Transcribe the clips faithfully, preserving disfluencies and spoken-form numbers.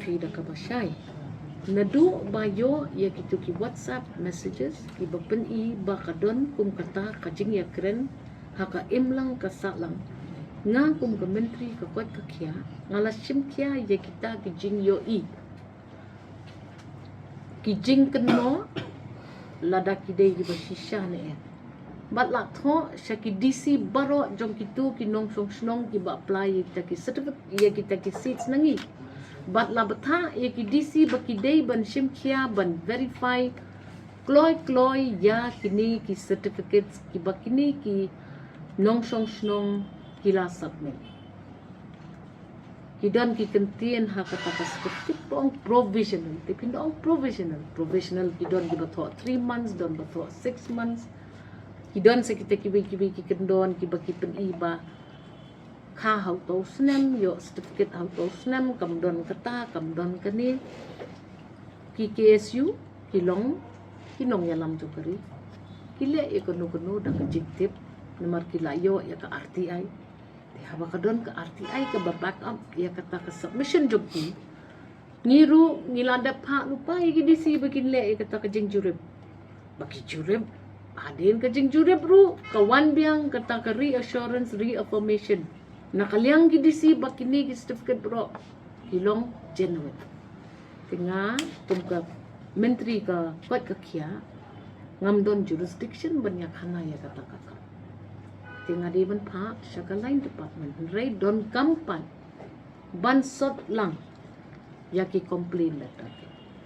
Ki da kaba shai. Naduh ba ïoh ïa kitu ki WhatsApp messages kiba pyni ba ka don kum kata ka jingïakren ha ka imlang ka sahlang, nga kum ka myntri ka koit ka khiah nga la shim khia ïa kita ki jingïohi, ki jingkynnoh, lada ki dei kiba shisha ne em. Bad la thoh sha ki D C baroh jong kitu ki nongshong shnong kiba apply ïa kita ki certificate, ïa kita ki seats na ngi. Bad la bthah ïa ki D C ba ki dei ban shim khia, ban verify kloi kloi ïa kine ki certificates kiba kine ki nongshong shnong ki la submit. Ki don ki kyntien ha kata ka certificate ba ong provisional, te phin da ong provisional. Provisional ki don kiba thoh three months, don ba thoh six months. Ki don sa kita kiwei kiwei ki kyndon kiba ki pyni ba kha ha uto u snem, ïoh certificate ha uto u snem, kam don kata, kam don kane. Ki K S U ki long ki nongïalam jong ka ri. Ki leh ïa kano kano da ka jingtip, namar ki la ïoh ïa ka R T I. Te haba ka don ka R T I kaba back up ïa kata ka submission jong ki, ngi ruh ngi la dep phah lypa ïa ki D C ba kin leh ïa kata ka jingjurip. Ba ki jurip, hadien ka jingjurip ruh ka wan biang kata ka reassurance, reaffirmation na ka liang ki D C ba kine ki certificate baroh ki long genuine. Te nga kum ka myntri ka koit ka khiah ngam don jurisdiction ban ïakhana ïa kata ka kam. Te nga dei ban phah sha ka line department, hynrei donkam pat ban sot lang ïa ki complaint letter.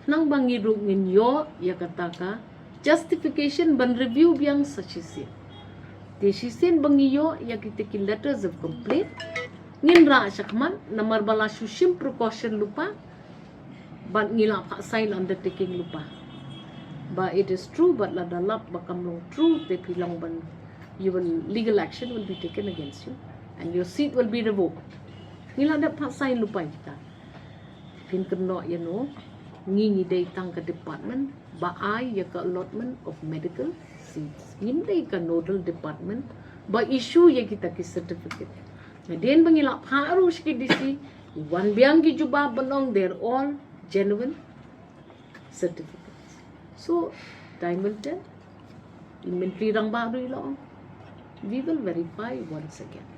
Khnang ba ngi ruh ngin ïoh ïa kata ka justification ban review biang sa shisien. Te shisien ba ngi ïoh ïa kita ki letters of complaint, ngin rah shakhmat, namar ba la shu shim precaution lypa. Bad ngi la phah sign undertaking lypa. But it is true, bad lada lap ba kam long true, te phi long ban, you will, legal action will be taken against you and your seat will be revoked. Ngi la dep phah sign lypa kita. Phin kynnoh ïa no, ngi ngi dei tang ka department ba ai ïa ka allotment of medical seats. Ngim dei ka nodal department ba issue ïa kita ki certificate. Hadien ba ngi la phah ruh sha ki D C, wan biang ki jubab ban ong they're all genuine certificates. So, Diamond Ten, i Myntri Rangbah ruh i la ong, we will verify once again.